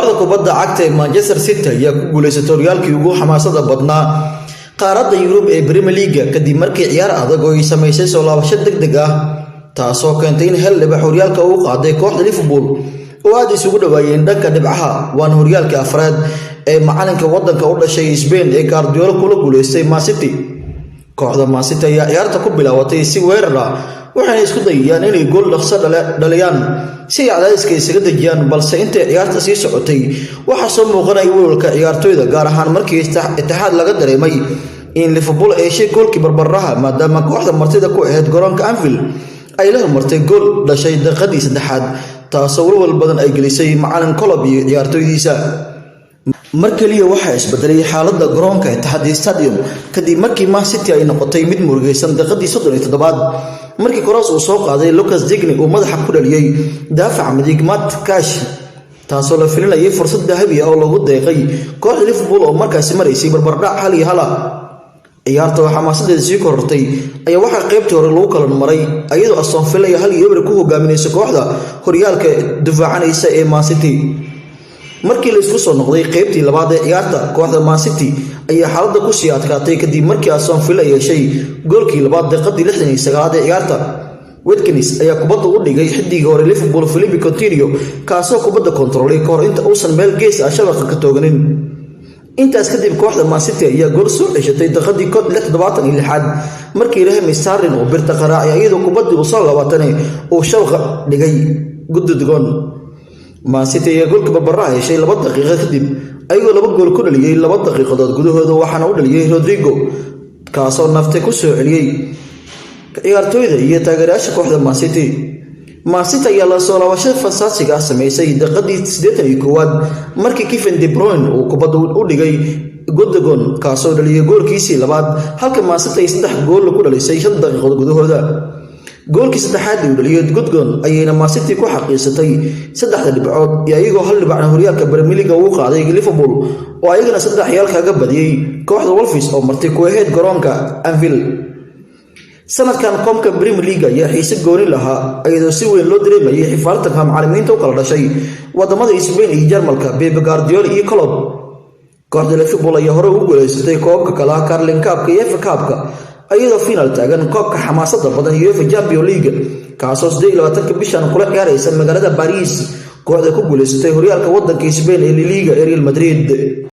Kooxda kubadda cagta ee Manchester City ayaa ku guuleysatay horyaalkii ugu xamaasada badnaa qaaradda Yurub ee Premier League kadib markii ciyaar adag oo ay samaysay soo laabasho degdeg ah, taasoo keentay in hal dhibac horyaalka uu qaaday kooxda Liverpool oo aad isugu dhawaayeen dhanka dhibcaha. Waana horyaalkii afraad ee macalinka wadanka u dhashay Spain ee Guardiola kula guuleystay Man City. Kooxda Man City ayaa ciyaarta ku bilaabatay si weerar ah, waxayna isku dayayaan inay gool dhaqso dhaliyaan si ay cadaadiska isaga dejiyaan, balse intay ciyaarta sii socotay waxaa soo muuqanaya welwalka ciyaartoyda, gaar ahaan markii Itixaad laga dareemay in Liverpool ay heshay goolkii barbaraha, maadaama kooxda martida ku ahayd garoonka Anfield ay la hormartay gool dhashay daqiiqadii saddexaad, taasoo walwal badan ay gelisay macalin Klopp iyo ciyaartoydiisa. Mar kaliya waxaa isbedelay xaaladda garoonka Etihad Stadium kadib markii Man City ay noqotay mid murugaysan daqiiqadii 37aad, markii cross uu soo qaaday Lucas Digne uu madaxa ku dhaliyey daafaca midig Matt Cash, taasoo la filinayay fursad dahabi ah oo lagu deeqay kooxda Liverpool oo markaasi maraysay barbardhac 1-1. Ciyaarta oo xamaasadeeda sii korortay ayaa waxaa qaybtii hore lagu kala maray iyadoo Aston Villa 1-0 ku hogaaminaysa kooxda horyaalka difaacanaysa ee Man City. Markii la isku soo noqday qaybtii labaad ee ciyaarta, kooxda Man City ayaa xaaladda kusii adkaatay kadib markii Aston Villa yeeshay goolkii labaad daqiiqadii 69aad ee ciyaarta. Watkins ayaa kubadda u dhigay xidigii hore Liverpool Philippe Coutinho, kaasoo kubadda kontroolay kahor inta uusan meel gees ah shabaqa ka tooganin. Intaas kadib kooxda Man City ayaa gool soo ceshatay daqiiqadii 76aad, markii Raheem Sterling uu birta qaraacay iyadoo kubaddii uu soo laabatane uu shabaqa dhigay Gundogan. Man City ayaa goolka barbaraha heshay 2 daqiiqo kadib, ayagoo laba gool ku dhaliyey 2 daqiiqadood gudahooda, waxaana u dhaliyey Rodrigo, kaasoo nafta ku soo celiyey ciyaartooyda iyo taageerayaasha kooxda Man City. Man City ayaa la soo laabashada fantaasiga ah sameysay daqiiqadii 81aad, markii Kevin De Bruyne uu kubadda u dhigay Gundogan, kaasoo dhaliyay goolkiisii labaad, halka Man City ay saddex gool ku dhalisay 5 daqiiqood gudahooda. Goolkii saddexaad uu dhaliyay Gundogan ayayna Man City ku xaqiirsatay saddexda dhibcood, iyo iyagoo hal dhibacna horyaalka Premier League ugu qaaday Liverpool oo ayagana saddex yaal kaga badiyey kooxda Wolves oo martay ku ahayd garoonka Anfield. Sanadkan koobka Premier League ayaa xiise gooni lahaa, iyadoo si weyn loo dareemayay xifaaltanka macallimiinta u kala dhashay wadamada Spain iyo Jarmalka, Pep Guardiola iyo Klopp. Kooxda Liverpool ayaa hore ugu guuleysatay koobabka kala Carling Cup-ka iyo FA Cup-ka, iyadoo final taagan koobka xamaasada badan UEFA Champions League, kaasoo 28-ka bishan kula ciyaaraysa magaalada Paris kooxda ku guuleysatay horyaalka wadanka Spain ee La Liga ee Real Madrid.